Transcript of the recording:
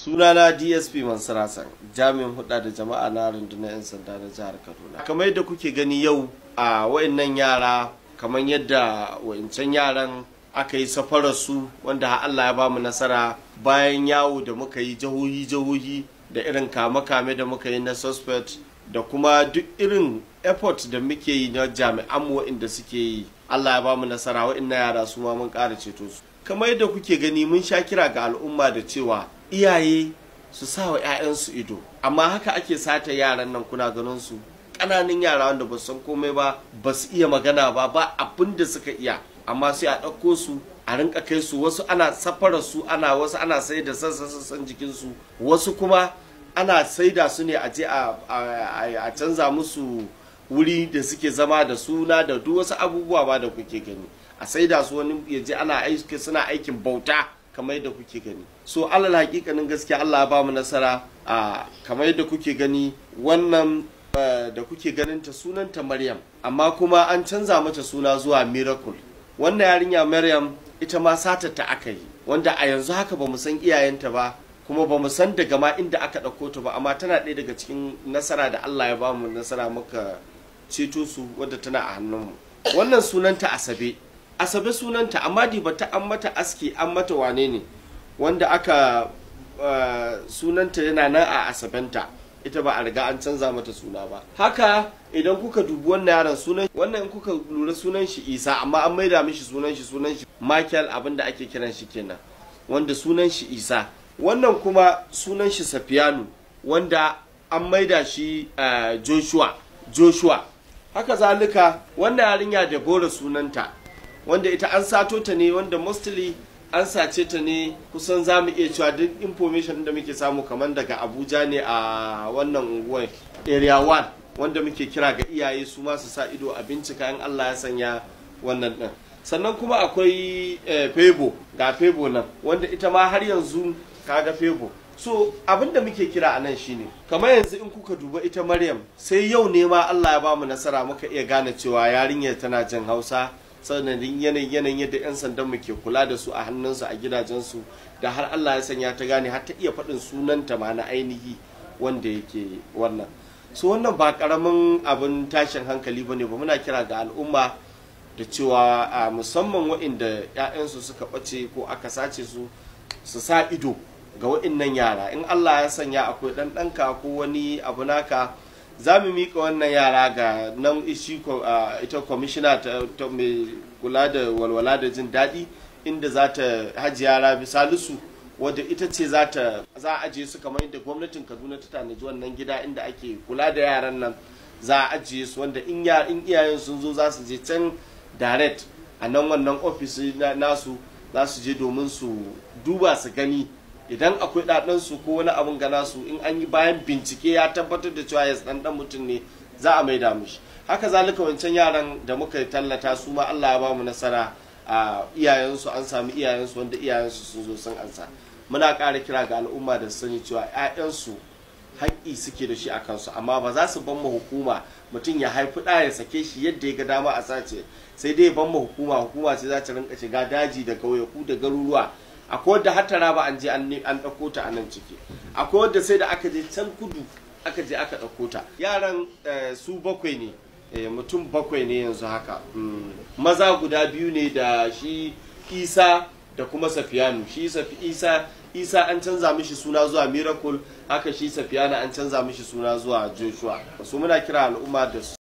Sunana DSP Mansur Hassan, jami'in hulɗa da jama'a na rundunar 'yan sanda na jihar Kaduna. Kamar yadda kuke gani yau a wa'annan yara, kamar yadda wa'incan yaran aka yi safarar su, wanda har Allah ya bamu nasara bayan yawo da muka yi jihohi jihohi da irin kame-kame da muka yi na suspect da kuma duk irin effort da muke yi na jami'an mu wa'inda suke yi, Allah ya bamu nasara, wa'innan yara su ma mun ƙara ceto su. Kamar yadda kuke gani, mun sha kira ga al'umma da cewa iyaye su sa wa 'ya'yansu ido, amma haka ake sata yaran nan. Kuna ganin su ƙananan yara wanda ba su san komai ba, ba su iya magana ba, ba abin da suka iya, amma sai a ɗauko su a rinka kai su. Wasu ana safarar su, ana wasu ana sai da sassan sassan jikinsu, wasu kuma ana saida su ne a je a canza musu wuri da suke zama da suna da duk wasu abubuwa ba da kuke gani, a saida su, wani ya je ana aiki, suna aikin bauta kamar yadda kuke gani. So alal hakikanin gaskiya, Allah ya ba mu nasara. A kamar yadda kuke gani, wannan da kuke ganin ta sunanta Maryam, amma kuma an canza mata suna zuwa Miracle. Wannan yarinya Maryam, ita ma satar ta aka yi, wanda a yanzu haka ba mu san iyayenta ba, kuma ba mu san daga ma inda aka ɗauko ta ba, amma tana ɗaya daga cikin nasara da Allah ya ba mu nasara muka ceto su, wadda tana a hannunmu. Wannan sunanta Asabe, Asabe sunanta, amma diba ta an mata aski, an mata wane ne, wanda aka sunanta yana nan a Asabenta, ita ba a riga an canza mata suna ba. Haka idan kuka dubi wannan yaron, sunan wannan, in kuka lura, sunan shi Isa, amma an maida mishi sunan shi, sunan shi Michael, abinda ake kiran shi kenan, wanda sunan shi Isa. Wannan kuma sunan shi Safiyanu, wanda an maida shi Joshua, Joshua. Haka zalika wannan yarinya Deborah sunanta, wanda ita an sato ta ne, wanda mostly an sace ta ne, kusan za mu iya cewa duk information da muke samu kamar daga Abuja ne, a wannan unguwar Area 1, wanda muke kira ga iyaye su ma su sa ido a bincika in Allah ya sanya wannan din. Sannan kuma akwai Febo, ga Febo nan, wanda ita ma har yanzu kaga Febo. So abin da muke kira a nan shine, kamar yanzu in kuka duba ita Maryam, sai yau ne ma Allah ya ba mu nasara muka iya gane cewa yarinyar tana jin Hausa, sanadin yanayin yadda 'yan sandan mu ke kula da su a hannunsu a gidajensu, da har Allah ya sanya ta gane, har ta iya faɗin sunanta ma na ainihi wanda yake wannan. So wannan ba karamin abin tashin hankali bane ba. Muna kira ga al'umma da cewa a musamman waɗanda 'ya'yansu suka ɓace ko aka sace su, su sa ido ga waɗannan yara. In Allah ya sanya akwai ɗan ɗanka ko wani abu naka, za mu miƙa wannan yara ga nan ishi ita kwamishina ta mai kula da walwala da jin daɗi, inda za ta Hajiya Rabi Salisu, wadda ita ce za ta za a ajiye su, kamar yadda gwamnatin Kaduna ta tanaji wannan gida inda ake kula da yaran nan, za a ajiye su, wanda in iyayen sun zo za su je can direct a nan wannan ofis nasu za su je domin su duba su gani idan akwai ɗaɗansu ko wani abun gana su. In an yi bayan bincike ya tabbatar da cewa ya ɗan ɗan mutum ne, za a maida mishi. Haka zalika wancan yaran da muka tallata, su ma Allah ya ba mu nasara a iyayensu, an sami iyayensu, wanda iyayensu sun zo sun ansa. Muna ƙara kira ga al'umma da su sani cewa 'ya'yansu haƙƙi suke da shi a kansu, amma ba za su ban mu hukuma mutum ya haifi ɗa ya sake shi yadda ya ga dama a sace, sai dai ban mu hukuma. Hukuma ce za ta rinka shiga daji da ƙauyaku da garuruwa. Akwai wadda har Taraba an je an ɗauko ta a nan ciki, akwai wadda sai da aka je can kudu aka je aka ɗauko ta. Yaran su bakwai ne, mutum bakwai ne yanzu haka. Maza guda biyu ne, da shi Isa da kuma Safiyanu. Shi Safi Isa, Isa an canza mishi suna zuwa Miracle, haka shi Safiyanu an canza mishi suna zuwa Joshua. So muna kira al'umma da su